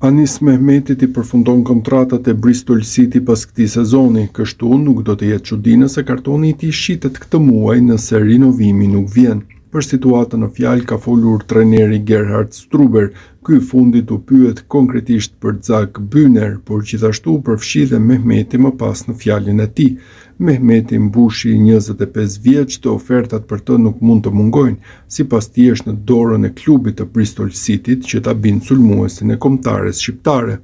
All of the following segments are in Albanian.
Anis Mehmetit i përfundon kontrata te Bristol City pas këtij sezoni, kështu nuk do të jetë çudi nëse kartoni i tij shitet këtë muaj nëse rinovimi nuk vjen. Për situatën në fjalë ka folur trajneri Gerhard Struber, ky i fundit u pyet konkretisht për Zak Byner, por gjithashtu u përfshi dhe Mehmeti më pas në fjalën e tij. Mehmeti mbushi 25 vjeç dhe ofertat për të nuk mund të mungojnë. Sipas tij është në dorën e klubit të Bristol Cityt që ta bindë sulmuesin e kombëtares shqiptare.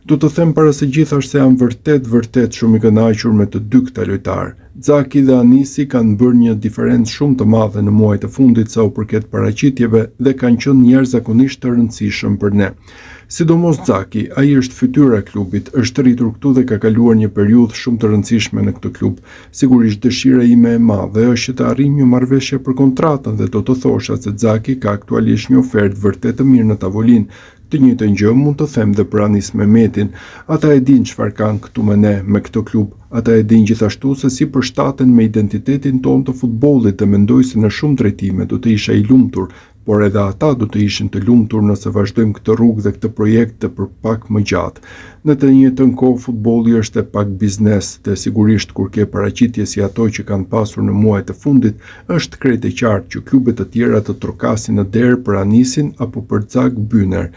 Do të them para së gjithash se jam vërtet vërtet shumë i kënaqur me të dy këta lojtarë. Zaki dhe Anisi kanë bërë një diferencë shumë të madhe në muajt e fundit sa u përket paraqitjeve dhe kanë qenë jashtëzakonisht të rëndësishëm për ne. Sidomos Zaki, ai është fytyra e klubit, është rritur këtu dhe ka kaluar një periudhë shumë të rëndësishme në këtë klub. Sigurisht dëshira ime e madhe është që të arrijmë një marrëveshje për kontratën dhe do të thosha se Zaki ka aktualisht një ofertë vërtet të mirë në tavolinë. Të njëjtën gjë mund të them dhe për Anis Mehmetin. Ata e dinë çfarë kanë këtu me ne, me këtë klub. Ata e dinë gjithashtu se si përshtaten me identitetin tonë të futbollit dhe mendoj se në shumë drejtime do të isha i lumtur por edhe ata do të ishin të lumtur nëse vazhdojmë këtë rrugë dhe këtë projekt dhe për pak më gjatë. Në të njëjtën kohë futbolli është e pak biznes dhe sigurisht kur ke paraqitje si ato që kanë pasur në muajt e fundit, është krejt e qartë që klube të tjera të trokasin në derë për Anisin apo për Zak Byner.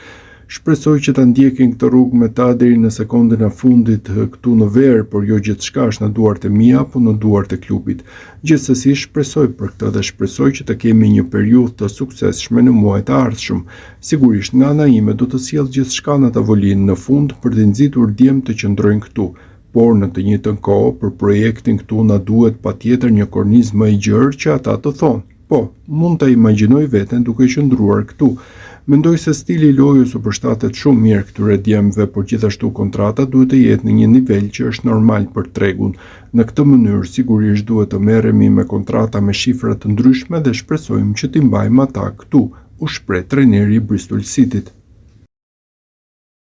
Shpresoj që ta ndjekin këtë rrugë me ta deri në sekondën e fundit këtu në verë, por jo gjithçka është në duart e mia apo në duart e klubit. Gjithsesi shpresoj për këtë dhe shpresoj që të kemi një periudhë të suksesshme në muajt e ardhshëm. Sigurisht nga ana ime do të sjell gjithçka në tavolinë në fund për t'i nxitur djemtë të qëndrojnë këtu, por në të njëjtën kohë për projektin këtu na duhet patjetër një kornizë më e gjerë që ata të thonë. Po, mund ta imagjinoj veten duke qëndruar këtu. Mendoj se stili i lojës u përshtatet shumë mirë këtyre djemve, por gjithashtu kontrata duhet të jetë në një nivel që është normal për tregun. Në këtë mënyrë, sigurisht duhet të merremi me kontrata me shifra të ndryshme dhe shpresojmë që t'i mbajmë ata këtu, u shpreh trajneri i Bristol Cityt.